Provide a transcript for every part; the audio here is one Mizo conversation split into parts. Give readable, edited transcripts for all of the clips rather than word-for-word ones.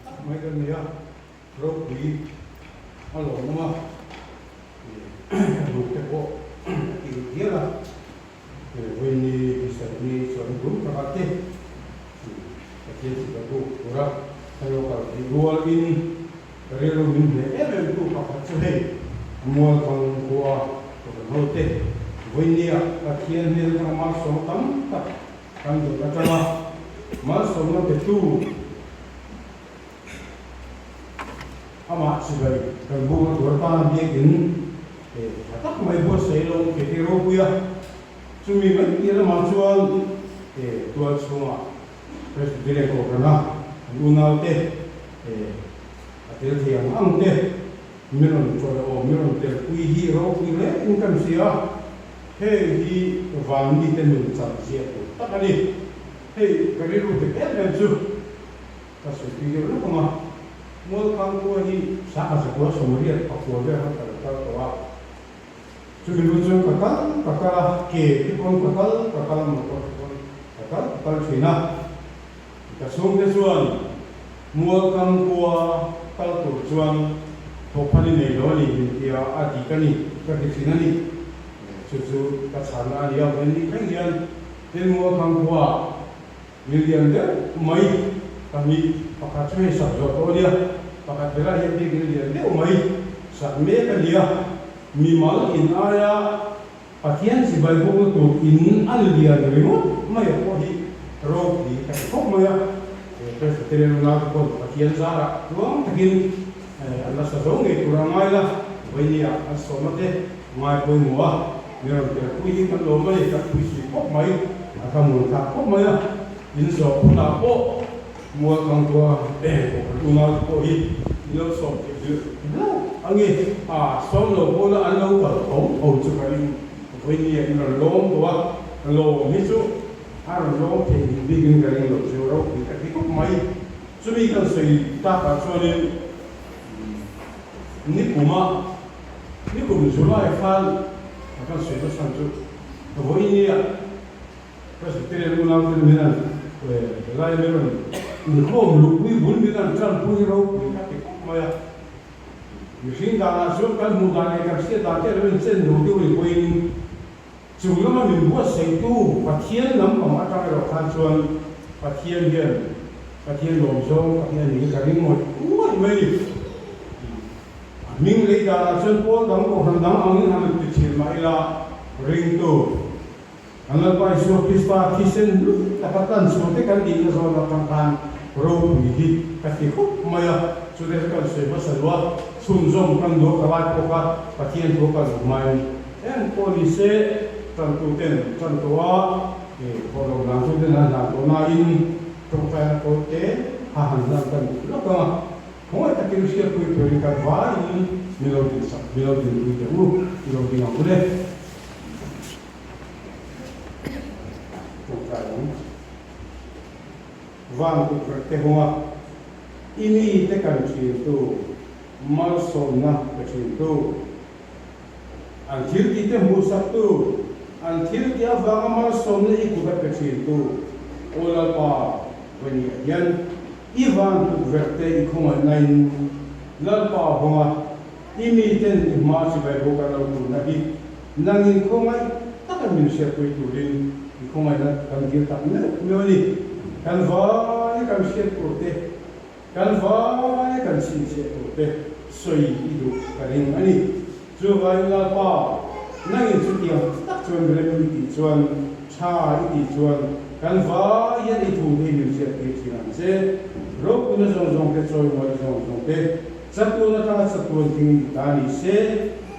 tak mai kan nei a, ropui a lawmawm a, ka hnuk te pawh a ti rih hial a, vawiini Isarih ni chuan bul takah te Pathian chibai buk tura kan lo kal theih rualin ka rilru min hneh em em tu pakhat chu hei Mualkang khua Kohhran hote vawinia Pathian hmel atanga malsawm tam tak kan dawt atanga malsawmna petu amah chibai kan bukna tur atana biakin tha tak mai buatsaih lo awm thei hi ropui a. Chumi mai piah lamah chuan tual chhungah Presbyterian Kohhrana an unaute a tel thei ang ang te mi rawn tawih awm, mi rawn telpui hi ropui hle in kan hria a, hei hi van mite nun chak ziah tur tak a ni. Hei ka rilru dik em em chu ka sawi deuh lawk ang a, Mualkhang khua hi sangha zakua 80 pakua vel kha ka lo kal tawh a, Chumi lu chuan ka kal ka kal a, ke te pawn ka kal ka kal a, motor te pawn ka kal ka kal thin a. Ka chhungte chuan Mualkam khua kal tur chuan thawkphan i nei lo a ni min ti a, a dik a ni ka ti thin a ni. Chu chu ka chhanna a ni a, vawiin ni thleng hian tin Mualkam khua milian deuh mai pahnih pakhat chu hei sak zawh tawh a nia, pakhat helai hian bik milian deuh mai sak mek a ni a. Mimal in aia Pathian chibai bawkna tur in a lian ringawt mai a pawh hi ropui ka ti khawp mai a. Presbyterian unaute pawh Pathian zarah tluang takin an la sa zo ngei tur a ngai la, vawinia an sawmna te ngai pawimawh a, mi rawn telpui hi kan lawm a ni, kan pui sui khawp mai, a thlamuan thlak khawp mai a, in zawh hunah pawh Mualkang tua kohhran unaute pawh hi in lo sawm theih zir hlauh ang i, a sawm lo pawh la an lo kal tho tho chu ka ring vawinia in rawn lawm tawh a, lawm hi chu a rawn lawm theih hlim bikin ka ring lo chu ropui ka ti khawp mai. Chumi kan sawi takah chuanin nikuma nikum July khan a kan sawi nasa chu vawinia Presbyterian unaute min an helai mi rawn inkhawm luhpui bul min an tanpui ropui ka ti khawp mai a. Mihring danah chuan kan hmuh dan leh kan hriat dan te a lo inchen duh deuh ni pawhin chung lama min buatsaihtu Pathian lampang atang erawh khan chuan Pathian hian Pathian lawm zawng tak hi a ni hi ka ring ngawih ngawih mai ni. A hming lei danah chuan pawl dang kohhran dang angin han ti thin mah ila ringtu Kan Lalpa Isua Krista thisen hlu taka tan chhuah te kan tihna zawn atang khan ropui hi ka ti khawp mai a, chute chu kan sawi hmasa lo a, chhunzawm kan duh ka lai pawh kha Pathian thu ka duh hmain eng pawh ni se tantu ten tan tawh a, thawh loh dan chu ten an hlan tawh nain tawngtaina kawl te ha han hlan kan duh lawk ang a, khawngaih takin hriatpui turin kan vaiin min lo dinsak, min lo dinpui teh u, i lo ding ang u le. Tawngtai ang. Van tukverh te hunga i mi te kan thintu, malsawmna pe thintu, an thil tih te hmuhsaktu, an thil tih avanga malsawmna i kut a pe thintu, Aw Lalpa, vawinia hian i van tukverh te i khawngaihnain Lalpa hunga i mi ten i hma chibai bawk an lo turna hi Nang in khawngaih taka min hriatpui turin i khawngaihna kan dil tak meuh meuh a ni. Kan vaia kan hriat tur te, kan vaia kan chhinchhiah tur te sawi i duh ka ring a ni. Chuvangin Lalpa, nang in chutiang tak chuan rem i tih chuan, tha i tih chuan kan vaiin i thu te hi min hriattir thin ang che. Ropuina zawng zawng te, chawimawi zawng zawng te, Chatuan atanga chatuan thing i ta ni se,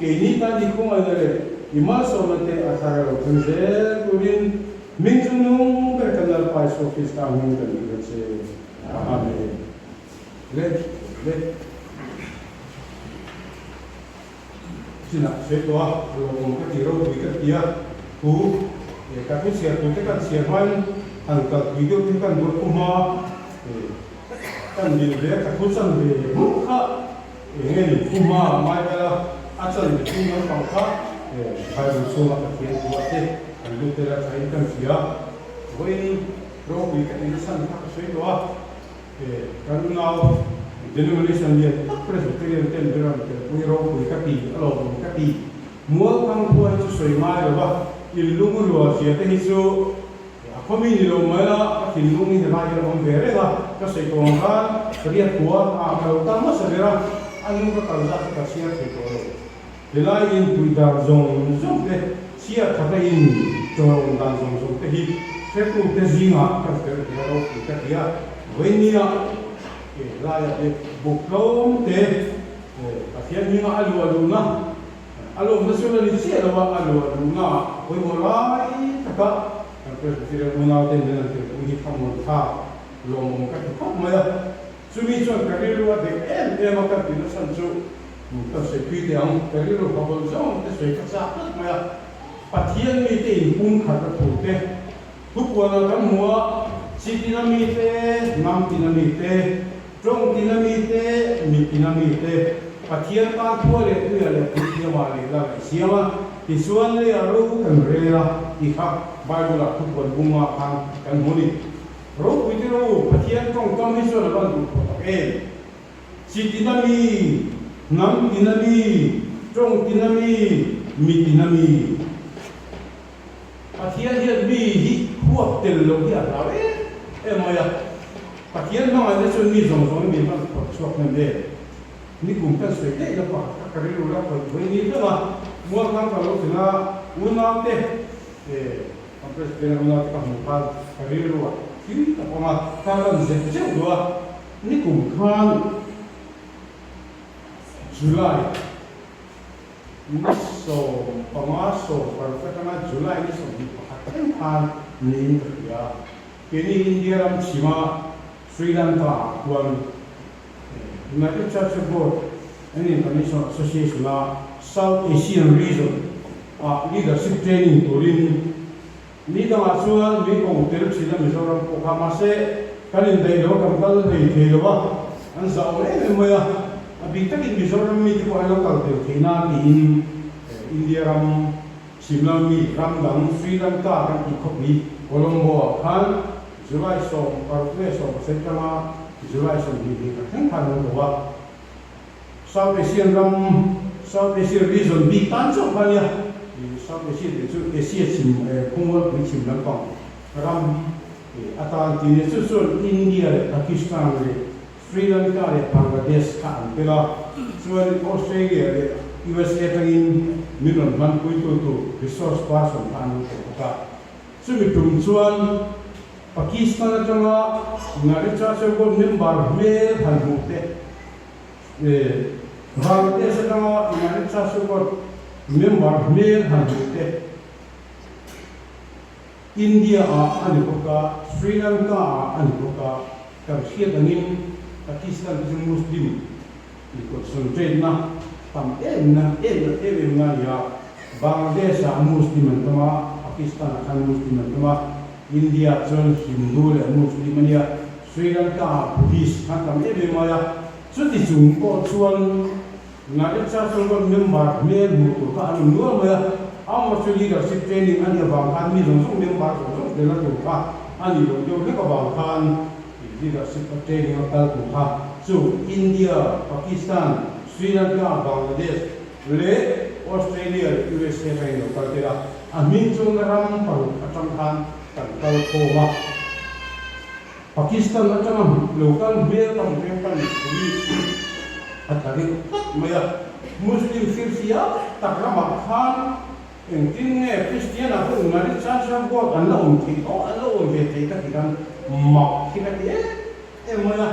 keini tan i khawngaihna leh i malsawmna te a thar a lo thleng zel turin hming chu nung ber kan Lalpa Isua Krista hming kan dil a che. Amen. Le le. Chinah sawi tawh a, lawmawm ka ti ropui ka ti a, thu ka thu chhiar tur te kan chhiar hmain han kalpui deuh te kan buat khum a, kan dil ve a, ka thu chan ve hmuk kha eng nge ni khum a ngai vel a, a chan ve thung lampang kha Bible chhunga Pathian thu ah te kan lut tel a thain kan hria, vawiin ropui ka ti nasa ni kha ka sawi tawh a. Kan unau denomination lian tak Presbyterian ten ber an telpui ropui ka ti, a lawmawm ka ti. Mualthang khua hi chu sawi ngai lo va, inlung rual zia te hi chu a khaw mi ni lo mai la, ka thinlung hi helai hian a awm ve reng a, ka sawi tawh ang khan riat khua ah ka lo tang hmasa ber a, a nu ka kal zat chu ka chhiar thei tawh lo. Helai inpui dan zawng zawng te, chhiar thata in tawng dan zawng zawng te hi hretute zingah kan tel ve a ropui ka ti a, vawinia helaiah te buk tlawm te Pathian hminga a luah luhna, a lawmna chu la ni chiah lo a, a luah luhna ah pawimawh lai taka kan Presbyterian unaute min an telpui hi thlamuan thlak lawmawm ka ti khawp mai a. Chumi chuan ka rilru a dek em em a, ka tihna chhan chu ka sawi pui teh ang, ka rilru ha bawl zawng te sawi ka chak tlat mai a. Pathian mite inpumkhat a thu te, thupuanah kan hmu a, chi tina mite, hnam tina mite, Tawng tina mite, mi tina mite, Pathian tan khua leh tuia leh puithiamah leh lal a siam a, tichuan leiah ro kan rel a ti kha Bible-ah thupuan bungah khan kan hmu a ni. Ropui te ro, Pathian tawngkam hi chuan a van duh tawh tak em? Chi tina mi, hnam tina mi, tawng tina mi, mi tina mi. Pathian hian mi hi huap tel loh hi a hlau em em mai a. Pathian hmangaihna chuan mi zawng zawng hi min rawn phawrh chhuak hnem em? Nikum kan sawi daih la pakhat kha ka rilru la khawih vawi ni hlauh a, Mualkhang ka lo tling a, unaute kan President unaute ka hmuh khan ka rilru ah thil tak awm a, ka rawn zep zeuh duh a, nikum khan July Ni 15 16 atanga July ni 21 thleng khan niin ka hria. Keini India ram chhima Sri Lanka ah khuan United Church of God and International Association a South Asian Region ah Leadership Training turin ni dangah chuan min ko tel thin a Mizoram pawh kha mahse kan indaih lo a kan kal hlei thei lo a an zah awm em em mai a a bik takin Mizoram mite pawh an lo kal tel thei na tiin India ram chhimlam mi ram dang Sri Lanka kan tih khawpui Colombo ah khan July 16 nge 17 tanga July 22 kha thleng khan an ko a. South Asian ram, South Asia region bik tan chauh kha nia, ih South Asia tih chu Asia chhim khawmualpui chhim lampang ram atan tih nia, chu chuan India leh Pakistan leh Sri Lanka leh Bangladesh kha an tel a, chuan Australia leh USA atangin min rawn hmanpuitu tur resource person kha an lo tel bawk a, chumi tum chuan Pakistan atanga Narendra Modi member hmel han hmuh te Bangladesh atanga United Church of God member hmel han hmuh te India ah a ni bawk a, Sri Lanka ah a ni bawk a, kan hriat angin Pakistan te chu Muslim inconcentrate na tam em na em em em na a ni a, Bangladesh ah Muslim an tam a, Pakistan ah khan Muslim an tam a, India ah chuan Hindu leh Muslim a nia. Sri Lanka ah Buddhist an tam em em mai a, chuti chung pawh chuan United Church of God member hmel hmuh tur kha an awm nual mai a, amaherawhchu leadership training a nih avang khan mi zawng zawng member zawng zawng telna tur kha a nih loh deuh hlek avang khan leadership a training a kal tur kha chu India, Pakistan, Sri Lanka, Bangladesh leh Australia leh USA atangin lo kal tel a, a hming chuan ram paruk atang khan kan kal khawm a. Pakistan atanga lo kal hmel ka hmu reng ka mipui a tla deuh tlat mai a, Muslim firfia tak ramah khan engtin nge Christian ah pawh United Church of God an la awm theih aw an la awm ve thei ka ti khan mak hi ka ti em em mai a.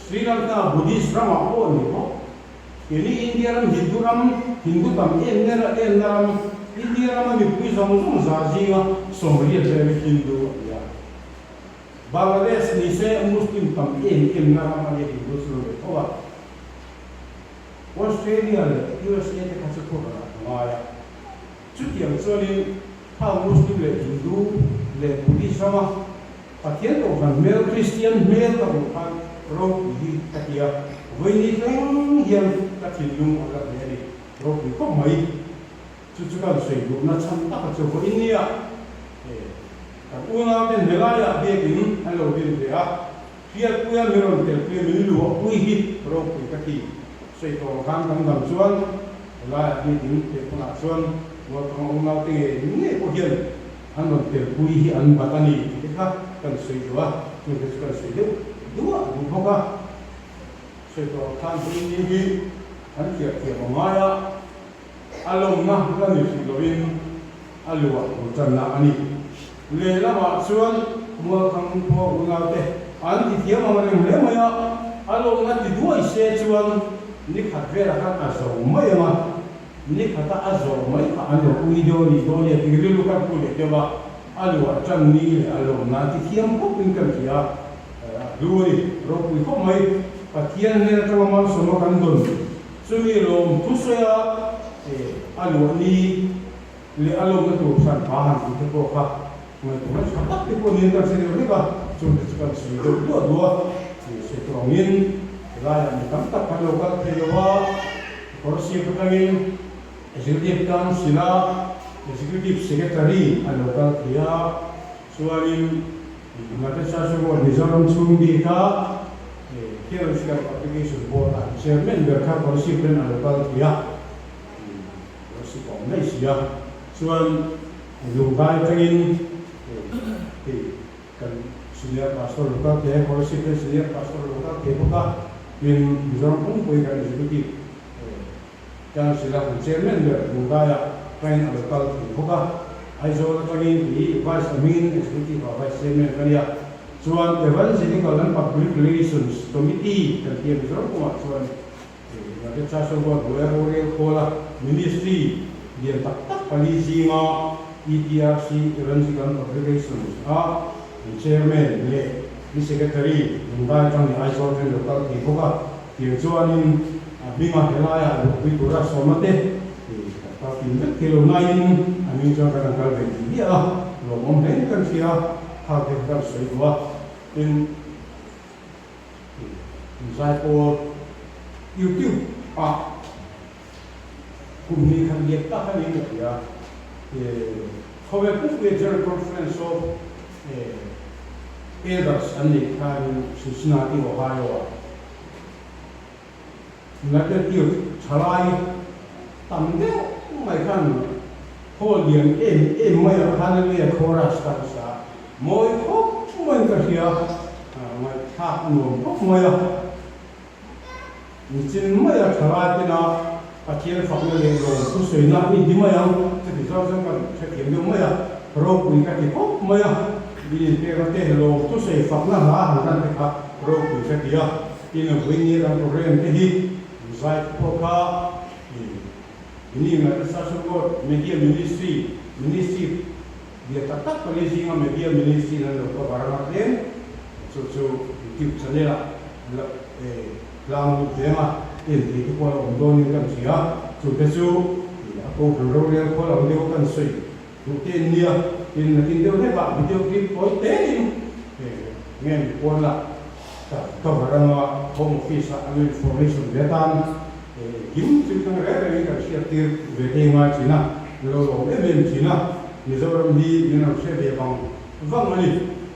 Sri Lanka Buddhist ramah pawh ni bawk. Keini India ram Hindu ram, Hindu tam em ner a enna ram, India rama mipui zawng zawng za zinga 80 vel hi Hindu a ni a. Bangladesh ni se Muslim tam em emna ram a nia Hindu chu lo ve tho a. Australia leh USA te kha chu thuak ah ka ngai a. Chutiang chuanin khang Muslim leh Hindu leh Buddhist rama Pathian Kohhran hmel, Kristian hmel ka hmuh khan ropui hi ka ti a, vawiini thleng hian ka thinlung a la hle a ni. Ropui khawp mai. Chu chu kan sawi duhna chhan taka chu vawinia. Kan unauten helaiah biakin an lo din ve a, Hriatpuia mi rawn telpuia min luahpui hi ropui ka ti. Sawi tawh ang khan kan dam chuan helaiah biakin pek hunah chuan Mualkhang unaute ngei ngei pawh hian an rawn telpui hi an bat a ni tih te kha kan sawi duh a, chungte chu kan sawi deuh duah duh bawk a. Sawi tawh ang khan hei hi kan thiah thiam a ngai a. A lawmna la ni hrih lovin a luah tur channa a ni. Lehlamah chuan Mualkhang khua unaute an ti thiam ang reng hle mai a, a lawmna ti duai se chuan ni khat velah khan a zo mai ang a, ni khata a zawh mai kha an lo ui deuh a nih dawn nia tih rilru kan pu leh deuh a, a luah tan ni leh a lawmna ti thiam khawpin kan hria a hlu a ni. Ropui khawp mai, Pathian hnen atanga malsawma kan dawn. Chumi lawm thusawi a a luah ni leh a lawmna tur hran hma han tih te pawh kha ngaihtuahna tha tak te pawh niin kan hre deuh hlek a, chungte chu kan sawi deuh duah duah a, tih sawi tawh angin helaiah mi tam tak kan lo kal thei lo a, Kawrsiap atangin Executive Council-a Executive Secretary a lo kal thei a, chuanin United Church of God Mizoram chhung bika Theological Publication Board a Chairman ber kha Kolasib ren a lo kal thei a, Kolasib a awm daih si a, chuan Lungdai atangin hei kan Senior Pastor lo kal thei a, Kolasib ren Senior Pastor lo kal thei bawk a, tin Mizoram pumpui kan Executive Council a kan Chairman ber Lungdaiah train a lo kal thei bawk a, Aizawl atangin i Vice hmingin Executive ah Vice Chairman ka nia. Chuan Evangelical and Public Relations Committee kan tih a Mizoram kawngah chuan United Church of God Buai Rorel Khawla Ministry lian tak tak pali zinga EPRC Evangelical and Public Relations a an Chairman leh an Secretary Lungdai atang leh Aizawl train lo kal thei bawk a. Tiang chuanin a hminga helaiah luhpui tura sawma te kan kal tin vek thei lo nain a hming chuan kan han kal ve tih miah a, lawmawm hle kan hria a, thak te kan sawi duh a, tin Zaipawl YouTube ah kum hnih khat liak tak a niin ka hria, khawvel pumpuia General Conference of Elders an neih khanin Cincinnati, Ohio-ah United Youth thalai tam deuh mai khan hall lian em em maiah khan a leh chorus kha an sa mawi khawp maiin ka hria, ngaihthlak a nuam khawp mai a. Nichin maia thalai tena Pathian fakna leh lawm thusawinak mi ti mai ang, chuti zawng chuan kan hrethiam deuh mai a, ropui ka ti khawp mai a, mi inpekna te lawm thusawi fakna hla han ran te kha ropui ka ti a, tin a vawinia kan program te hi zai te pawh kha Mini United Church of God Media Ministry, Ministry lian tak tak pali zinga Media Ministry in an lo cover anga tlem chu chu YouTube channel ah an lo tlang lut ve anga en thei te pawh a la awm dawn in kan hria chu te chu a kohhran rorel khawl ang deuh kan sawi duh te an nia tin nakin deuh hlek ah video clip tawi te in nge mi pawn lah cover anga home office ah an lo information ve atan Engkim chu thlang reng rengin kan hriat tir ve thei ngai thin a, min lo lawm em em thin a, Mizoram hi min rawn hre ve vang vang a ni.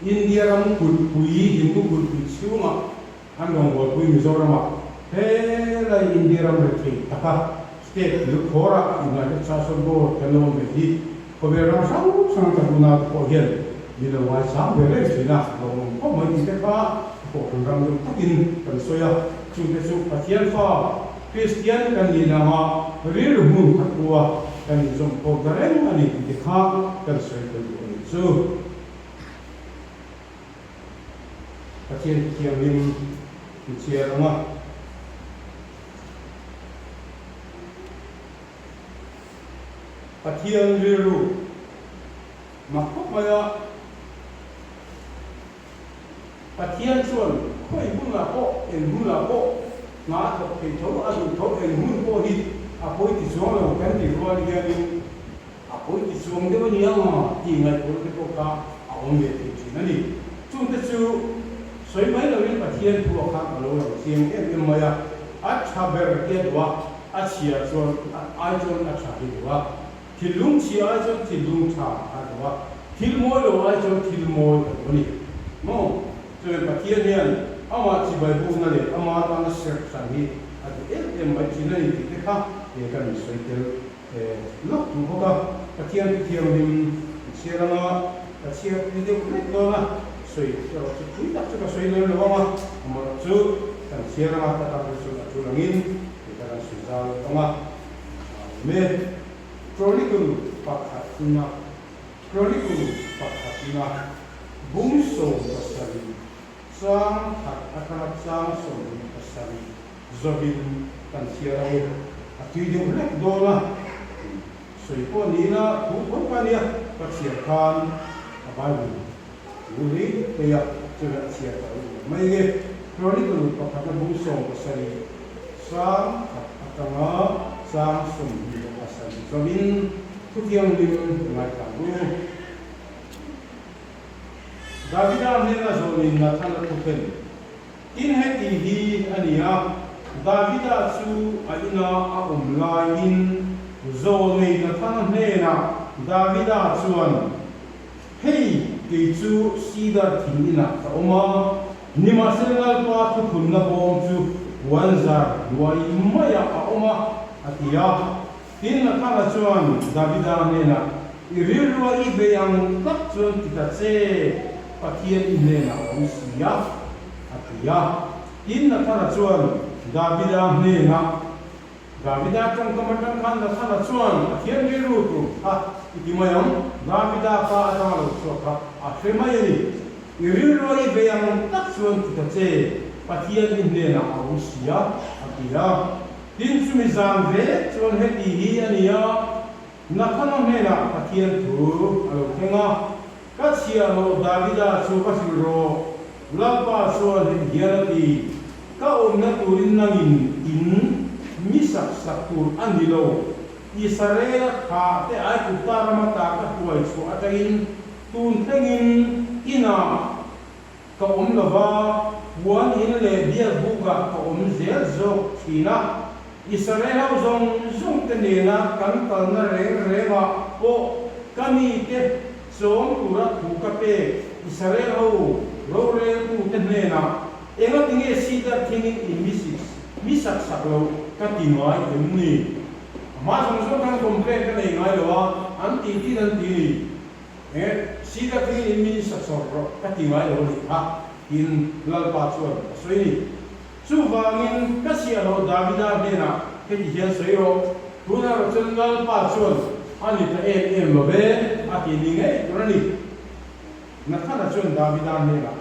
India ram kulhpui, Hindu kulhpui chhungah an rawngbawlpui Mizoramah helai India ram rethei taka state thil khawrah United Church of God kan lo awm ve hi khawvel ram hrang hrang kan unaute pawh hian min lo ngaisang ve reng thin a, lawmawm khawp mai tih te kha a kohhran ram deuh takin kan sawi a. Chungte chu Pathian fa Kristian kan nih langa rilru hmun khat pua kan inzawm khawm ta reng a ni tih te kha kan sawi tel duh a nih chu. Pathian thianghlim i chhiar ang a. Pathian rilru mak khawp mai a. Pathian chuan khawi hmunah pawh, eng hmunah pawh hna a thawk thei tho, a duh tho, eng hmun pawh hi a pawi ti chuang lo kan ti rual hianin a pawi ti chuang deuh a ni ang a tih ngaihtuahna te pawh kha a awm ve thei thin a ni. Chungte chu sawi mai loin Pathian thu a khan a lo lang chiang em em mai a, a tha ber hi a duh a, a chhia chuan ai chuan a tha hi duh a, thinlung chhia ai chuan thinlung tha a duh a. Thil mawi lo ai chuan thil mawi a duh a ni maw? Chuan Pathian hian amah chibai bukna leh ama tana serh hran hi a duh em em mai thin a ni tih te kha kan insawi tel lawk duh bawk a. Pathian thu thianghlim i chhiar anga ka chhiar tui deuh hlek dawn a, sawi erawh chu tui tak chu ka sawi lem lo ang a, amaherawh chu kan chhiar anga ka tak te chu a tul angin ka kan sawi zau ang a. Amen. Chronicle pakhatna Chronicle pakhatna bung 17 chang khat atanga chang 27 zawhin kan chhiar ang u. A tui deuh hlek dawn a, sawi pawh nihna thu tho ka nia, ka chhiar khan a Bible thu hlei hlei a, chuveh a chhiar ka lo uar mai nge. Chronicle pakhatna bung 17 chang khat atanga chang 27 zawhin Thu thianghlim ngaithla ang u. Davida hnena zawnin Nathana thu thlen. Tin heti hi a ni a, Davida chu a ina a awm laiin zawnei Nathana hnenah Davida chuan, Hei, kei chu sidar thing inah ka awm a, nimahsela Lalpa thuthunna bawm chu puanzar hnuai maiah a awm a, a ti a. Tin, Nathana chuan Davida hnenah, I rilrua i bei ang tak chuan ti ta che, Pathian i hnenah a awm si a, a ti a. Tin, Nathana chuan Davida hnenah, Davida tawngkam atang khan Nathana chuan Pathian rilru tur kha i ti mai ang, Davida ka atanga lo chhuak kha a hre mai a ni. I rilrua i bei ang tak chuan ti ta che, Pathian i hnenah a awm si a, a ti a. Tin, chumi zan ve chuan heti hi a ni a, Nathana hnenah Pathian thu a lo thleng a, Ka chhiahhlawh Davida chu va hrilh rawh, Lalpa chuan heti hian a ti, Ka awmna turin nangin in mi sak sak tur a ni lo, Israela thah te Aigupta rama ta ka hruai chhuah atangin tun thlengin inah Ka awm lo va, puan in leh biak bukah ka awm zel zawk thin a. Israel ho zawng zawng te nena kan kalna reng rengah pawh ka mite chawm tura thu ka pek Israel ho roreltu te hnenah enga tinge sidar thingin in mi sak sak lo ka ti ngai em ni? A hma zawng zawng khan complain ka nei ngai lo a, an tih tin an ti ni. He sida thil in min sa chawrh rawh ka ti ngai lo a nih kha, tiin Lalpa chuan a sawi a ni. Chuvangin ka chhiahhlawh Davida hnenah heti hian sawi rawh, tunah erawh chuan Lalpa chuan a ni ta em em lo ve, a ti ni ngei tur a ni. Nathana chuan Davida hnenah,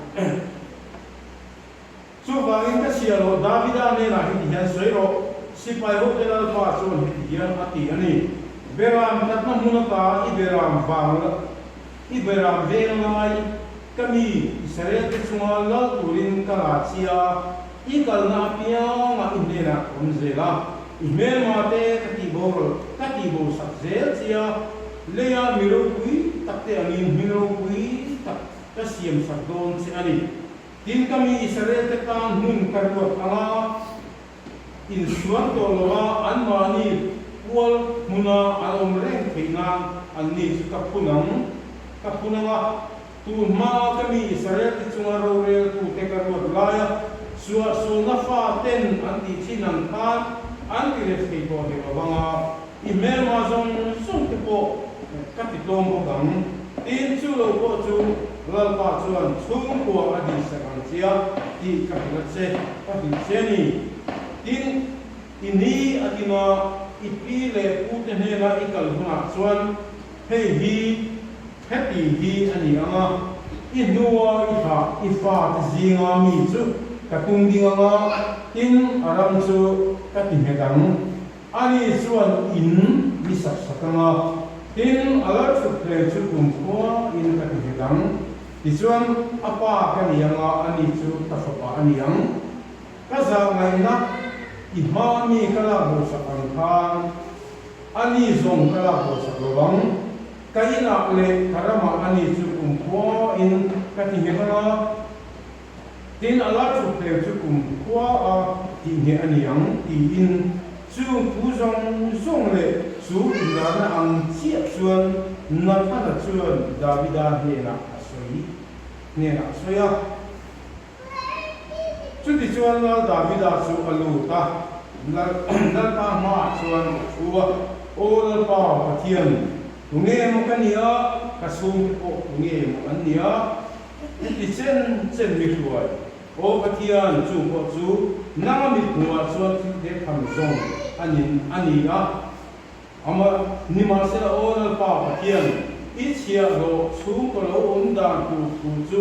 Chuvangin ka chhiahhlawh Davida hnenah heti hian sawi rawh, Sipai hote Lalpa chuan heti hian a ti a ni, Beram tlatna hmun ata i beram vang i beram veng lai ka mi Israelte chunga lal turin ka la chi a, i kalna apiangah i hnenah ka awm zel a, i hmelma te ka tihboral ka tihbosak zel chi a, leia mi ropui takte angin hming ropui tak ka siamsak dawn che a ni. Tin, ka mi Israelte tan hmun ka ruat ang a, insuan tawh lo a, anmahni pual hmuna an awm reng theih nan anni chu ka phun ang, ka phun ang a. Tun hmaa ka mi Israelte chunga roreltute ka ruat laia suahsualna fa ten an tih thin ang khan an ti let thei tawh hlek lo vang a, i hmelma zawng zawng te pawh ka ti tlawm bawk ang. Tin, chu lo pawh chu Lalpa chuan chhungkua a dinsak ang che a tih ka hrilh a che, ka hrilh che a ni. Tin, i ni a tima i pi leh pute hnena i kal hunah chuan hei hi heti hi a ni ang a, i hnua i thlah i fate zinga mi chu ka tung ding ang a, tin, a ram chu ka ti nghet ang. Ani chuan in mi sak sak ang a, tin a lal thut hle chu kumkhua in ka ti nghet ang. Tichuan a pa ka ni ang a, ani chu ka fapa a ni ang. Ka zahngaihna i hma mi ka lak bo sak ang khan ani zawng ka lak bo sak lo ang. Ka inah leh ka ramah ani chu kumkhua in ka ti nghet ang a. Tin, a la thut hmel chu kum khua a tih ngheh a ni ang tiin chung thu zawng zawng leh chu inlarna ang chiah chuan. Nathana chuan Davida hnenah a sawi hnenah a sawi a. Chutichuan Lal Davida chu a lut a, Lalpa hmaah chuan a thu a, Aw Lalpa Pathian, tunge maw ka nia, ka chhungte pawh tunge maw an nia? Heti chen chen mi hruai, Aw Pathian, chu pawh chu nanga mithmuhah chuan thil te tham zawng a ni a ni a. Amah, nimahsela Aw Lalpa Pathian, i chhiahhlawh chhungkaw lo awm dan tur thu chu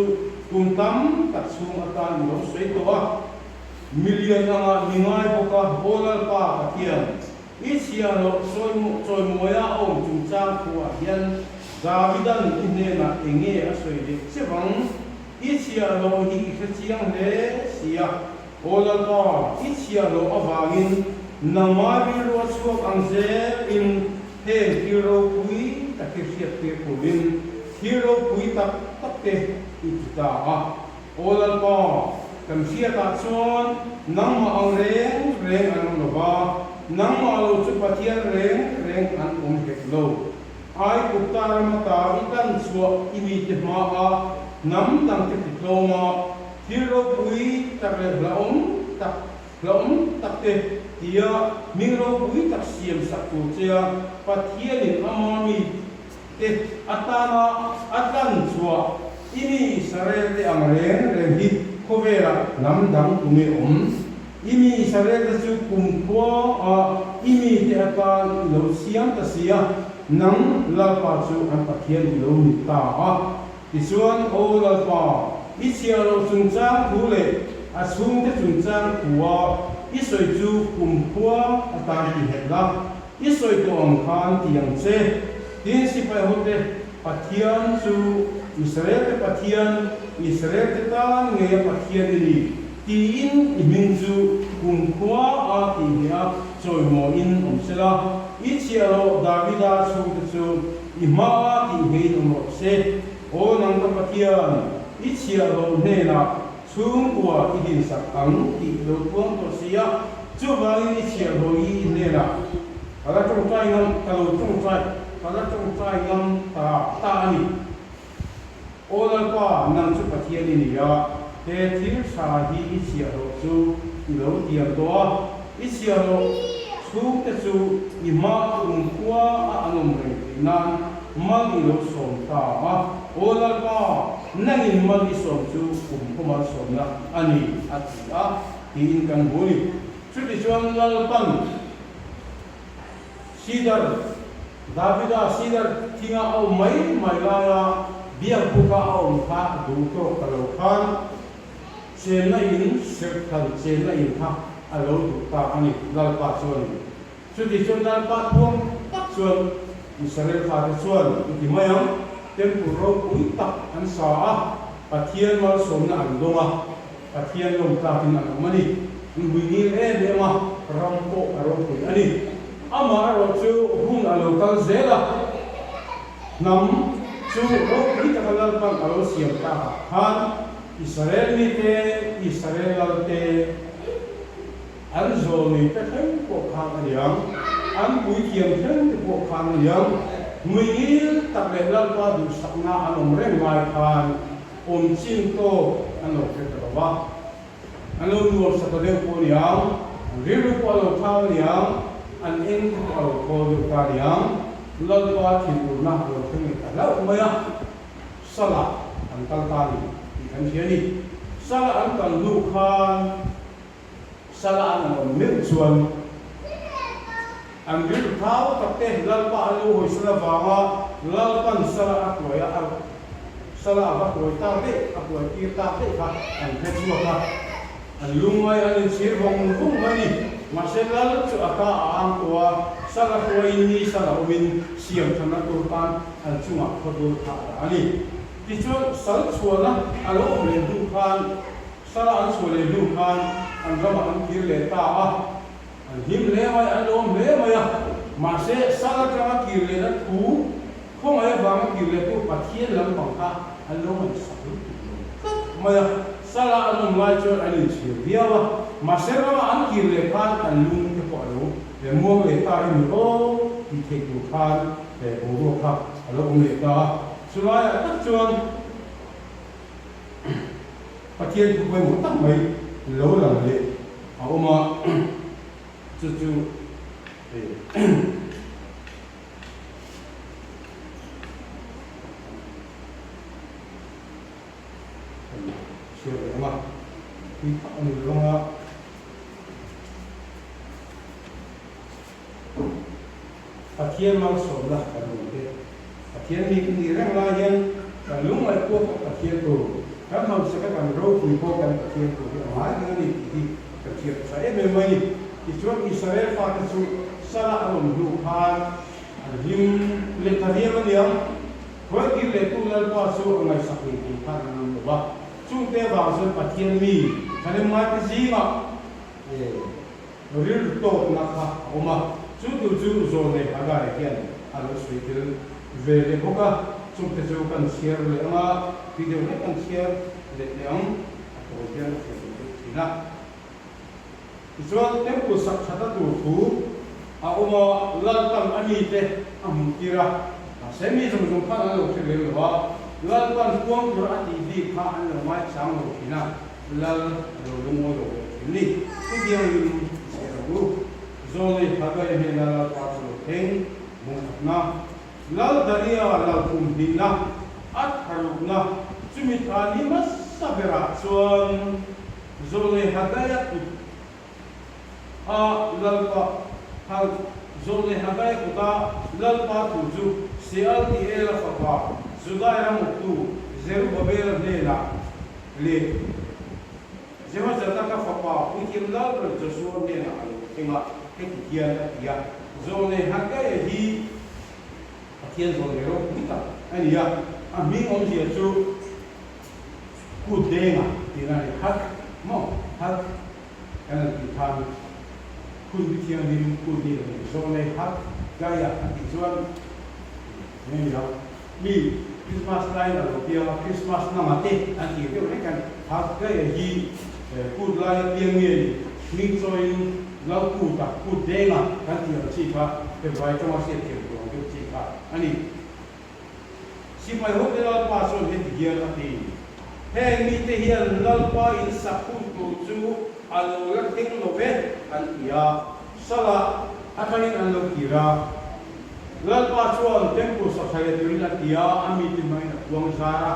kum tam tak chhung atan i lo sawi tawh a. Milian angah mi ngai bawk a, Aw Lalpa Pathian, i chhiahhlawh chawimawi-a a awm chungchang thuah hian Davidan i hnenah eng nge a sawi leh che vang? I chhiahhlawh hi i hre chiang hle si a. Aw Lalpa, i chhiahhlawh avangin nangmah rilru a chhuak ang zelin heng thil ropui tak hi hriattir turin thil ropui tak tak te i ti ta a. Aw Lalpa, kan hriatah chuan nangmah ang reng reng an awm lo va, nangmah lo chu Pathian reng reng an awm hek lo. Aigupta ram ata i tan chhuah i mite hmaah hnam dangte ti tlawm a, thil ropui tak leh hlauhawm tak hlauhawm tak te tia hming ropui tak siam sak tur che a, Pathianin ama mite atana a tlan chhuah i mi Israel te ang reng reng hi khawvelah hnam dang tunge awm? I mi Israel te chu kumkhua a i mite atan i lo siam ta si a, nang Lalpa chu an Pathian i lo ni ta a. Tichuan, Aw Lalpa, i chhiah loh chungchang thu leh a chhungte chungchang thua i sawi chu kumkhua atan ti hek la, i sawi tawh ang khan ti ang che. Tin, sipai hote Pathian chu Israel-te Pathian, Israel-te tan ngeia Pathian i ni, tiin i hming chu kumkhua a tih hneh a chawimawiin awm se la, i chhiah loh Davida chhungte chu i hmaa tih hngein awm rawh se. Aw nang ka Pathian, i chhiah loh hnenah chhungkua i dinsak ang tih i lo puang tawh si a, chuvangin i chhiah loh i i hnenah ka la tawngtai ngam, ka lo tawngtai, ka la tawngtai ngam ta ta a ni. Aw Lalpa, nang chu Pathian i ni a, he thil tha hi i chhiahhlawh chu i lo tiam tawh a, i chhiahhlawh chhungte chu i hma kumkhua a an awm reng theih nan mal i lo sawm ta a. Aw Lalpa, nangin mal i sawm chu kumkhaw malsawmna a ni, a ti a, tiin kan hmu a ni. Chutichuan Lalpan. Sidar, Davida sidar thinga a awm mai mai laia biakbuka a awm kha duh tawk ta lo khan chenna in serhtan chenna in kha a lo duh ta a ni, Lalpa chuan. Chuti chuan Lalpa thuam tak chuan Israel fate chuan i ti mai ang, Temple ropui tak an sa a, Pathian malsawmna an dawng a, Pathian lawm tlakin an awm a ni. An hui ngil em em a, ram pawh a ropui a ni. Amaherawh chu hun a lo kal zel a, hnam chu ropui taka Lalpan a lo siam takah khan Israel mite, Israel lalte, an zawlnei te thleng pawh khan a ni ang, an puithiam thleng te pawh khan a ni ang, hmui ngil tak leh Lalpa duhsakna an awm reng lai khan Awm chin tawk an lo hre ta lo va, an lo nuam sa ta deuh pawh a ni ang, an rilru pawh a lo thau a ni ang, an eng te pawh a lo thawl deuh ta a ni ang, Lalpa thinurna a lo thleng leh ta hlauh mai a, Salah an kal ta a ni tih kan hria a ni. Salah an kal hnu khan Salah an an awm meuh chuan an rilru thau tak te Lalpa an lo hawisan avanga Lalpan Salah a hruai a, Sala a va hruai tak daih, a hruai tir tak daih kha an hre chhuak a, an lungngai an inchhir vawng vawng mai a ni. Mahse Lal chu a ka a ang tawh a, Sala hruaiin ni Sala awmin siam thanna tur tan an chungah khawdur kha a dah a ni. Tichuan sal chhuahna a lo awm leh hnu khan, Sala an chhuah leh hnu khan an ramah an kir leh ta a, an hlim hle mai, an lawm hle mai a. Mahse sal atanga kir lehna thu Khawngaih avanga kir leh pawh Pathian lampang kha an lo ngaihsak lutuk lo tlat mai a, sala an awm lai chuan an inchhir viau a, mahse rama an kir leh khan an lung te pawh a lo muang leh ta emaw aw tih theih tur khan boruak kha. a lo awm leh ta a. Chulaiah tak chuan Pathian thu pawimawh tak mai lo lang leh a awm a, chu chu Kan chhiar leh ang a, tui tak a ni lo ang a. Pathian malsawmna kan rawn te, Pathian mi kan nih reng lai hian kan lungngaih pawh kan Pathian tur, kan hausak a kan ropui pawh kan Pathian tur hi a ngai reng a ni tih hi kan hriat tha em em mai a ni. Tichuan Israel fate chu sala an awm hnu khan an hlim leh ta viau a niang. Hruaitir lehtu Lalpa chu a ngaihsak ni tih kha an rawn lo va. Chungte avang chuan Pathian mi thahnemngaite zingah rilru tawkna kha a awm a. Chu tur chu Zawlnei Haggai hian a lo sawi tel ve leh bawk a. Chungte chu kan chhiar leh ang a, tui deuh hlek kan chhiar leh teh ang, a tawi hian a chhiar duh deuh thin a. Tichuan, Temple sak thatna tur thu a awm a, Lalpan a mite a hmuhtir a, mahse mi zawng zawng khan an lo hre lem lo a, Lalpan puang tur a tih bik kha an lo ngaichang lo thin a, Lal a lo lungawi lo leh thin ni. Chutiangin i chhiar ang u. Zawnei Haggai hnena Lalpa chu lo thleng bungkhatna, Lal Daria lal kum hnihna, a tharukna, chumi thla ni hmasa berah chuan, Zawlnei Hagaia kut a Lalpa hal Zawlnei Hagaia kuta Lalpa thu chu Sealtiela fapa Judai ram uktu Zerubabela hnenah leh Jehozadaka fapa Puithiam Lalber Josua hnenah a lo thleng a, heti hian a ti a, Zawlnei Hagaia hi Pathian zawlnei ropui tak a ni a, a hming awmzia chu Kut denga tihna a ni. Hak maw? Hak kan han tih khan hun bi thianghlim kut ni lo ni. Zawlnei hak gaia a tih chuan eng a ni a? Mi Christmas laiin a lo piang a, Christmas nanga te an tih deuh hlek hian hak gaia hi kut lai a piang nge ni? Hming chawiin Lal kuta kut denga kan tih ang chi kha February tanga hriat thiam tur ang deuh chi kha a ni. Sipai hote Lalpa chuan heti hian a ti, Heng mite hian Lalpa in sak hun tur chu a lo la thleng lo ve, an ti a. Sala atangin an lo kir a. Lalpa chuan Temple sak thlai turin a ti a, a mite hmangin a puang zar a.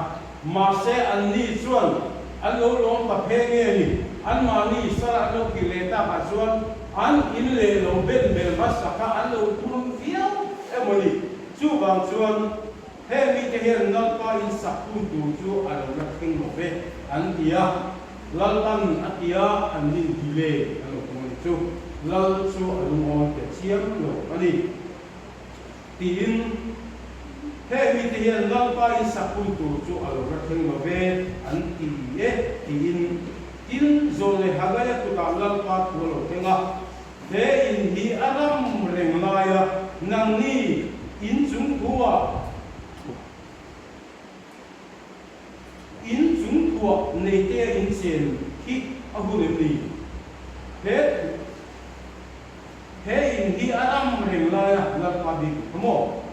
Mahse anni chuan an lo lawm ta phe nge ni? Anmahni sala an lo kir leh takah chuan an in leh lo ben bel hmasa kha an lo tum viau emaw ni? Chuvang chuan, heng mite hian Lalpa in sak hun tur chu a lo la thleng lo ve, an ti a. Lalpan a ti a, an nin delay an lo tum a ni chu. Lal chu a lungawn teh chiam lo a ni. Tiin, heng mite hian Lalpa in sak hun tur chu a lo la thleng lo ve, an ti e, tiin. Tin, Zawlnei Hagaia kutah Lalpa thu a lo thleng a. He in hi a ram reng laia nangni in chung thuah in chung thuah neitea in chen hi a hun em ni? He he in hi a ram reng laia Lalpa bik kha maw?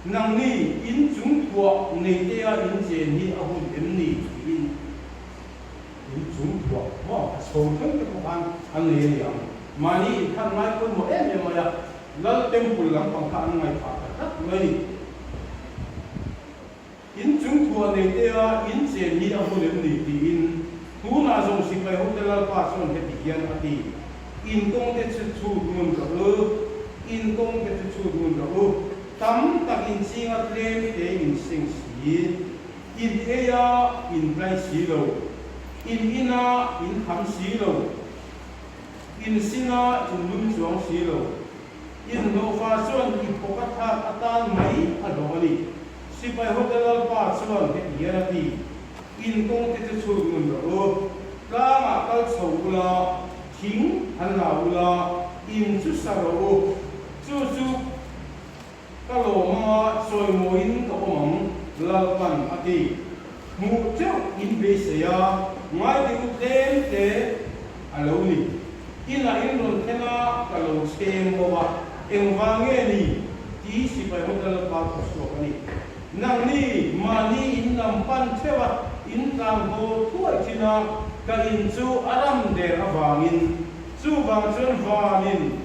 Nangni in chung thuah neitea in chen hi a hun em ni? tiin. In chung thuah maw a chho thleng te pawh khan an nei a ni ang. Mahni inkhat ngai pawimawh em em mai a, Lal Temple lampang kha an ngaihthah ta tlat mai a ni. In chung thuah nei te a in chen hi a hun em ni tiin tunah zawng sipai hote Lalpa chuan heti hian a ti, In kawng te chu chhut ngun rawh u, in kawng te chu chhut ngun rawh u, tam tak in chinga tlem te in seng si. In ei a in tlai si lo, in in a in tham si lo, in sin a in lum chuang si lo. In hlawhfa chuan i bawk a thlak atan mai a hlawh a ni. Sipai hote Lalpa chuan heti hian a ti, In kawng te chu chhut ngun rawh u, tlangah kal chho ula, thing han la ula, in chu sa rawh u, chu chu, Ka lawm anga chawimawiin ka awm ang, Lalpan a ti. Hmuh teuh in beisei a, ngaite u tlem te a lo ni. Inah in rawn thleng a, ka lo chhem bawk a, engvang nge ni? Ti sipai. sipai hote Lalpa thu chhuak a ni. Nangni mahni in lam pan theuh a, in tlang haw thuai thin a, ka in chu a ram der avangin, chuvang chuan vanin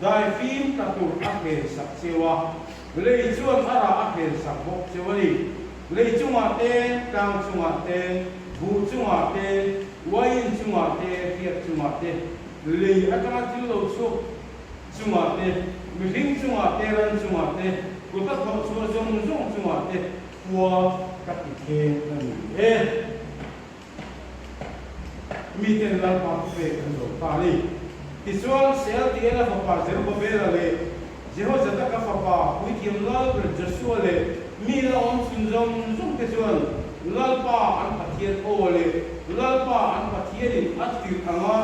daifim tla tur a hlen sak cheu a, lei chuan a rah a hlen sak bawk cheu a ni. Lei chungah te, tlang chungah te, buh chungah te, uaiin chungah te, hriak chungah te, lei atanga thil lo chhuak chungah te, mihring chungah te, ran chungah te, kut a thawh chhuah zawng zawng chungah te khua ka ti thleng a ni e. Miten Lalpa thupek an zawm ta a ni. Tichuan, Sealtiela fapa Zerubabela leh Jehozadaka fapa Puithiam Lalber Josua leh mi la awm chhun zawng zawng te chuan Lalpa an Pathian aw leh Lalpa an Pathianin a tirh anga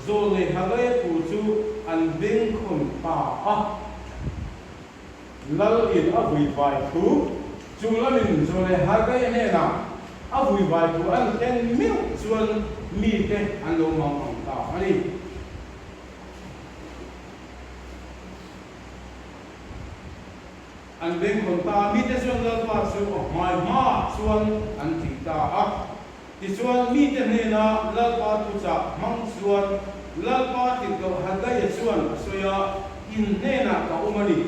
Zawlnei Hagaia thu chu an bengkhawn ta a. Lal in a vuivai thu chu lamin Zawlnei Hagaia hnenah a vuivai thu an thlen meuh chuan mite an lo mang ang ta a ni. An bengkhawn ta a, mite chuan Lalpa chu a hmai hmaah chuan an tih ta a. Tichuan, mite hnena Lalpa thuchah hmang chuan Lalpa tirhkoh Haggaia chuan a sawi a, In hnenah ka awm a ni,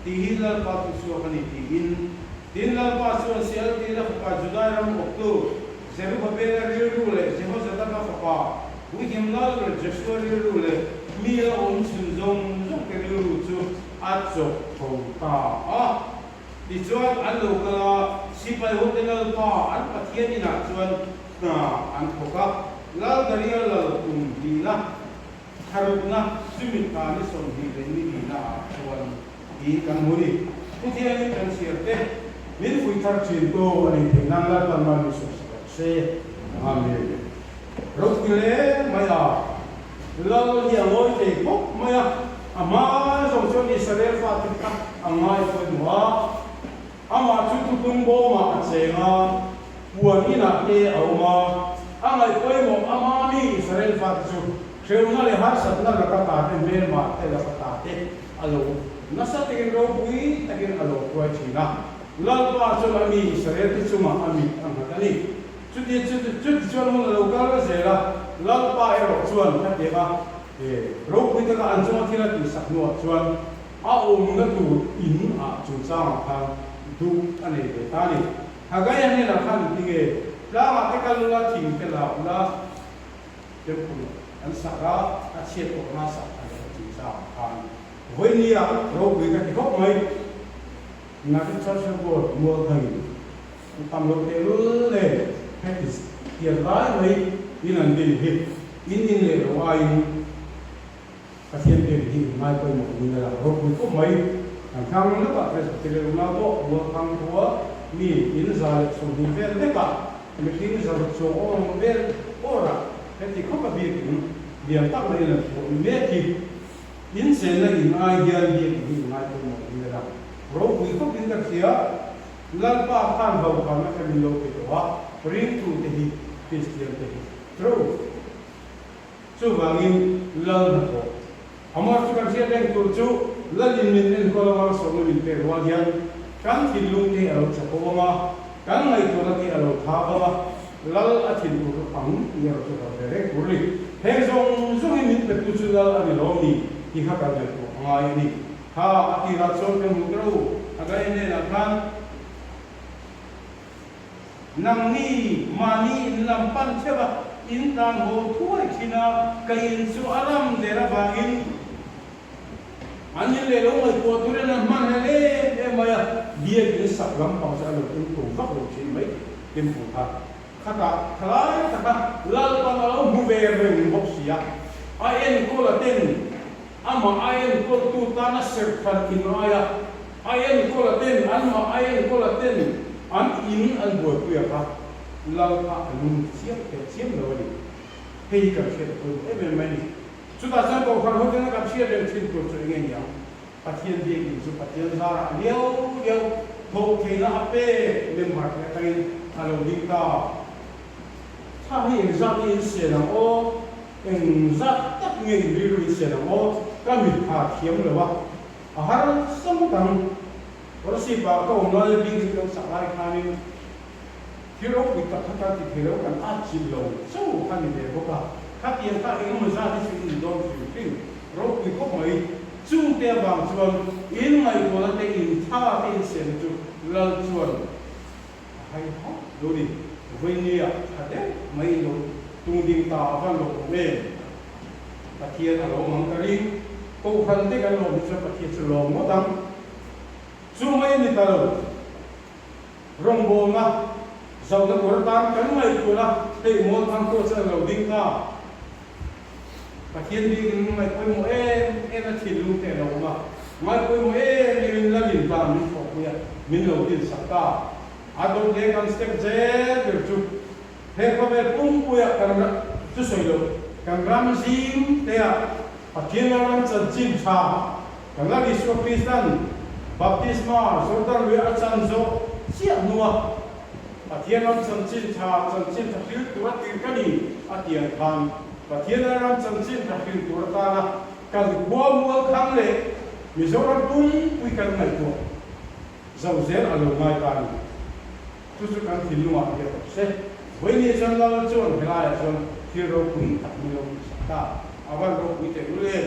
tih hi Lalpa thuchhuak a ni, tiin. Tin, Lalpa chuan Sealtiela fapa Judai ram awptu Zerubabela rilru leh Jehozadaka fapa Puithiam Lalber Joshua rilru leh mi la awm chhun zawng zawngte rilru chu a chawk tho ta a. Tichuan, an lo kal a, sipai hote Lalpa an Pathian inah chuan hna an thawk a. Lal Daria lal kum hnihna, tharukna, chumi thla ni 20 leh ni hnihna ah chuan tiin kan hmu ni. Thuthiangin kan chhiar te, min fuih thar thin tu a nih theih nan Lalpan mal min sawm sak rawh se. Amen. Ropui hle mai a, Lal hi a ngawi thei khawp mai a, a hma zawng chuan Israel fate kha a ngai pawimawh a, amah chu thuthlung bawmah a cheng a, puan inah te a awm a, a ngaih pawimawh ama mi Israel fate chu hreuhna leh harsatna laka ta te hmelmah te laka ta te a lo nasa takin ropui takin a lo hruai thin a, Lalpa chuan a mi Israel te chungah a mit a nghat a ni. Chuti chuti chuan hun a lo kal zel a, Lalpa erawh chuan khatiang a ropui taka an chunga thil a tihsak hnuah chuan a awmna tur in ah chungchangah khan duh a nei ve ta a ni. Hagaia hnenah khan engti nge tlangah te kal ula thing te la ula temple an sak a, a chhiat tawh hma sak a lo chungchangah khan vawinia ropui ka ti khawp mai. United Church of God Mualthangin Tam lo tehlul leh heti tiat lai mai in an din hi in in leh lo aiin Pathian pek hi in ngai pawimawh niin a lang ropui khawp mai. Kan thlang leuhah Presbyterian unau pawh Mualthang khua mi in 120 vel vekah mihring zaruk chuang awm vel awrah heti khawp a bik in lian tak mai in an phuah mek hi in chenna in ai hian bik in hi in ngai pawimawh niin a lang ropui khawp in ka hria. Lalpa khan vaukhana kha min lo pe tawh a, ringtute hi Kristian te hi tro. Chuvangin Lal hnathawh Amar chu kan hriat reng tur chu Lalin min enkawl a malsawmna min pek rual hian kan thinlung te hi a lo chapo ang a, kan ngaihtuahna te hi a lo thap ang a, Lal a thinur ang tih erawh chu hlauh ve reng tur a ni. Heng zawng zawngin min petu chu Lal a ni lo ni tih kha kan ngaihtuah a ngai a ni. Kha a tirah chuan ka hmu ta ro, Hagaia hnenah khan, Nangni mahni in lam pan theuh a, in tan haw thuai thin a, ka in chu a ram der avangin an in leh lo ngaihtuah turin an hman hlel em em mai a, biak in sak lampang chu a lo tum tum vak lo thin mai temple kha. Khatah thalai taka Lalpan a lo hmu ve reng bawk si a, a enkawl a ten Amah a enkawltu tana serhkhan in aia a enkawl a ten, anmah a enkawl a ten an in an buaipui a kha lal kha a lung chiam teh chiam lo a ni. Hei hi kan hriat a pawimawh em em mai a ni. Chutah chuan Kohhran hotena kan hriat reng thin tur chu eng nge ni ang? Pathian biakinn chu Pathian zarah liau liau thawh theihna a pek member te atangin a lo ding ta. Thla hi engzat nge in sian ang aw? Engzat tak nge in rilru in sian ang aw? Ka mit tha thiam lo a, a har sam tak ang. Kolasib-ah ka awm laia building kan sak lai khanin thil ropui tak kha kan ti thei lo, kan atchilh lo chauh kha ni ve bawk a. Khatiang kha engemaw zat hi chu in dawn hrim hrim ropui khawp mai. Chungte avang chuan in ngaihtuahna te, in tha te in siamna chu Lal chuan a hai hauh lo ni. Vawinia tha deuh mai in lo tung ding ta a van lo awm em? Pathian a lo awm ang ka ring. Kohhran te kan lawm hi chuan Pathian chu lawm ngawt ang. Chu mai a ni ta lo. Rawngbawlna zohna tur atan kan ngaihtuahna hei Mualthang pawh chuan a lo ding ta. Pathian bikin min ngaih pawimawh em em a thinlung te a lo awm a, ngaih pawimawh em em in Lalin tan min thawhpui a, min lo dinsak ta. A dawt leh kan step zel ber chu he khawvel pumpuiah kan ram chu sawi loh, kan ram zing teah Pathian Lalram chanchin tha kan Lal Isua Kristan baptisma Jordan luiah a chan zawh chiah hnua Pathian ram chanchin tha chanchin tha hril tur a tir ka ni a tiang khan Pathian Lalram chanchin tha hril tur atana kan khua mual khang leh Mizoram pumpui kan ngaihtuah zo zel a lo ngai ta a ni. Chu chu kan thinlungah hian awm se. Vawiini chuan Lal chuan helaiah chuan thil ropui tak min lo tihsak ta. A van ropui teh lul em?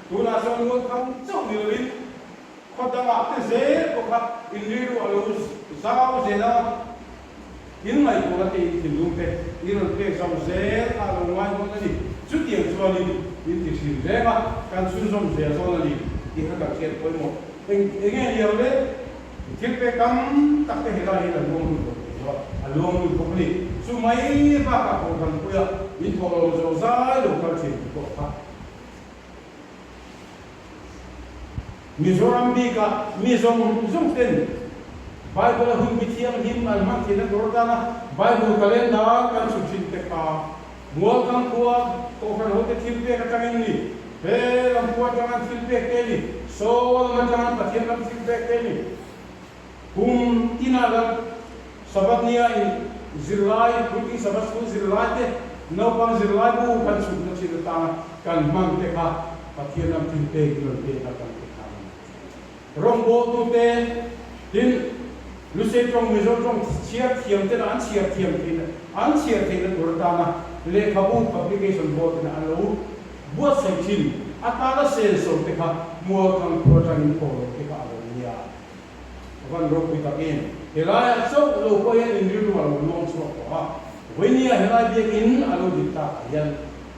Tunah chuan Mualkhang chauh ni loin khaw dangah te zel pawh kha in rilru a lo zau zel a, in ngaihtuahna te in thinlung te in rawn pek zau zel kha a lo ngai dawn a ni. Chutiang chuanin in ti thin reng a, kan chhunzawm zel dawn a ni tih kha kan hriat pawimawh. Eng enge ni ang le? Thil pek tam tak te helai hian a luang lut lo thei lo a, a luang lut bawk a ni. Chu mai bakah kohhran puia in thawh lo zo zai lo kal thin ti pawh kha. Mizoram bikah mi zawng zawng ten Bible a hun bi thianghlim an hman theihna tur atana Bible calendar kan chhut thin te kha Mualkhang khua kohhran hote thil pek atangin ni, he lam khua atanga thil pek te ni, Saw lam atanga Pathian lam thil pek te ni. Kum tinah lam Sabbath nia in zirlai, puitling Sabbath school zirlai te, naupang zirlai bu kan chhutna thin atanga kan hman te kha Pathian lam thil pek in rawn pek a kan ti kha a ni. Rawngbawltute, tin, Lusei tawng, Mizo tawng chhiar thiam tena an chhiar thiam theihna, an chhiar theihna tur atana lehkhabu, publication board, tena an lo buatsaih thin atana senso te kha Mualkhang khua atangin thaw lo te kha a lo nia. A van ropui tak em! Helaiah chauh lo pawh hian in rilru a lo luang chhuak tawh a, vawinia helai biakinn a lo dik takah hian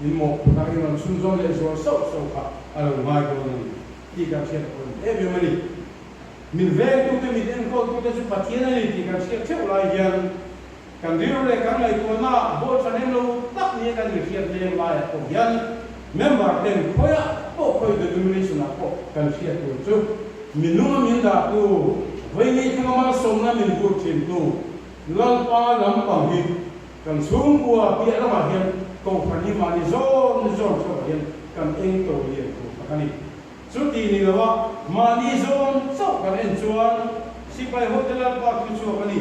in mawhphurhna in rawn chhunzawm leh zual sauh sauh kha a lo ngai dawn a ni. Tih kan hriat pawh a ni em em a ni. Min vengtute, min enkawltute chu Pathian a ni tih kan hriat theuh lai hian kan rilru leh kan ngaihtuahna bawl tha nem lo tak nia kan inhriat leng laiah pawh hian member ten khawiah pawh khawi denomination ah pawh kan hriat tur chu minunga min dahtu, vawiini thlenga malsawmna min vur thintu Lalpa lampang hi kan chhungkua piah lamah hian Kohhran hi mahni zawn zawn theuhah hian kan eng to lian tur tak a ni. Chuti ni lo a, mahni zawn chauh kan en chuan sipai hote Lalpa thu chhuak a ni.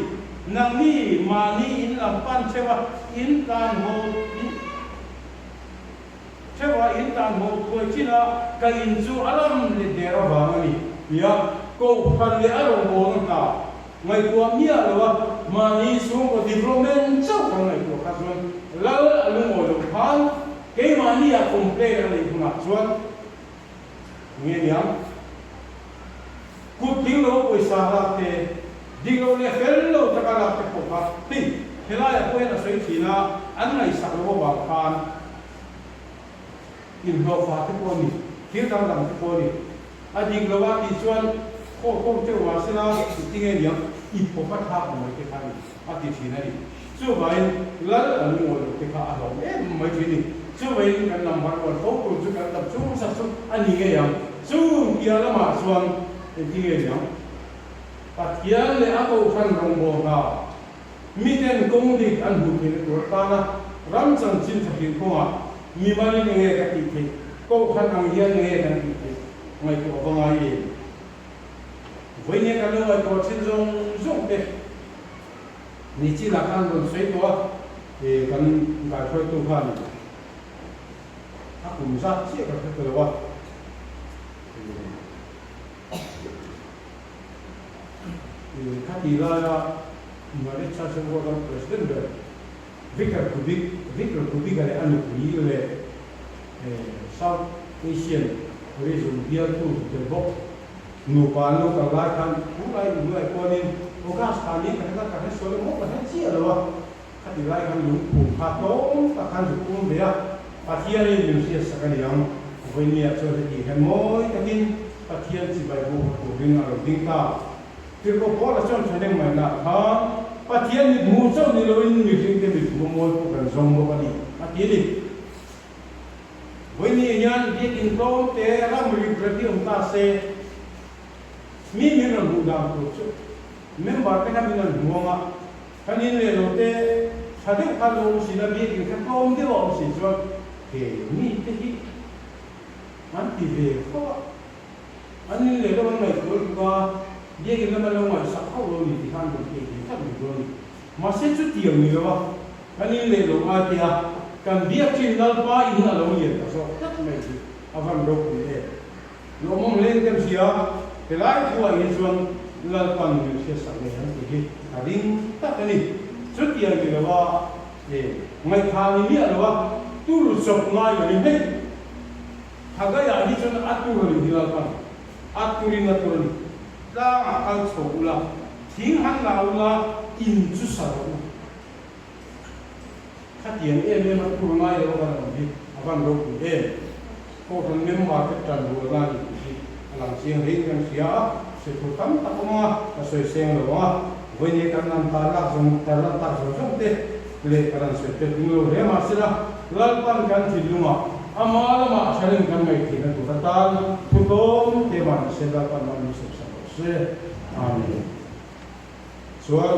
Nangni mahni in lam pan theuh a, in tan haw in theuh a, in tan haw thuai chin a, ka in chu a ram let der avang a ni, tia Kohhran leh a rawngbawlna hna Ngaihtuah miah lo a, mahni chhungkaw development chauh kan ngaihtuah kha chuan lal a lungawi loh khan keimahni ah complain a neih hunah chuan nge niang? Kut ding lo pawisa lak te, dik lo leh fel lo taka lak te pawh kha hei helaiah pawh hian a sawi thin a, an ngaihsak loh avang khan inhlawhfa te pawh a ni, thil dangdang te pawh a ni. A dik lo a tih chuan khaw khawm teuh mah sela i ti nge niang i phawk a thlak mai te kha a ni a ti thin a ni. Chuvangin lal a lungawi loh te kha a hlawm em mai thin a ni. Chuvangin kan lam har uan fo tur chu kan dam chung sak chu a ni ngei ang. Chung piah lamah chuan engti nge niang Pathian leh a Kohhran rawngbâwl hna miten kawng dik an hmuh theihna tur atana ram chanchin tha hrilh kawngah mimalin enge ka tih theih, Kohhran ang hian enge kan tih theih ngaihtuah a va ngai em? Vawinia kan lo ngaihtuah thin zawng zawng te ni chinah khan rawn sawi tawh a, kan kaihruaitu khan a kum zat chiah ka hre ta lo a. Khatih laia United Church of God ram President ber Victor Kubik, Victor Kubik-a leh a nupui leh South Asian Region bialtu tel bawk nupa an lo kal lai khan thu lai inhnuai pawnin August thla ni ka hre ka hre sawi emaw ka hre chiah lo a, Khati lai khan lungphum kha tlawm tak khan zuk um ve a, Pathianin min hriatsak a ni ang. Vawinia chuan heti hian mawi takin Pathian chibai buk a turin a lo ding ta. Tirhkoh Paula chuan thahnem ngaihnaah khan Pathian mithmuh chauh ni loin mihringte mithmuh mawi pawh kan zawng bawk a ni, a ti a ni. Vawinia hian biakinn tlawm te ramri rep hi awm ta se, mi min rawn hmuh dan tur chu member te kha min rawn hmu ang a, Kan in leh lo te tha deuh khan lo awm si la, biakinn kha tlawm deuh a awm si chuan he mi te hi an ti ve fo a, an in leh lo an ngaihtuah lutuk a, biakinn lam an lo ngaihsak hauh lo ni ti khan an rawn thei ve tlat mai dawn a ni. Mahse chutiang ni lo a, kan in leh lo ngai te a, kan biak thin Lalpa in a lo lian ta zawk tlat mai hi a van ropui em. Lawmawm hle kan hria, helai thuah hi chuan Lalpan min hriatsak ngei ang tih hi ka ring tak a ni. Chutiang ni lova e ngaihthah ni miah lova tur chawp ngai lo in hei Hagaiah hi chuan a tur a ni hi Lalpan a turin a tur a ni. Tlangah kal chho ula, thing han la ula, in chu sa rawh u. Khatiang em em a tur ngai lo a kan awm hi a van ropui em. Kohhran member te tan rualna a ni tih hi a lang chiang hlein kan hria a, sawi tur tam tak awm ang a, ka sawi seng lo ang a, vawiin kan han tar lak zawng tar lan tak zawng zawng te leh kan han sawi tel tum lo hle mahsela Lalpan kan thinlungah ama lamah thalin kan ngaihtheihna tur atan thu tlawm te mah nise Lalpan ram min sawmsak rawh se. Amen. Chuan.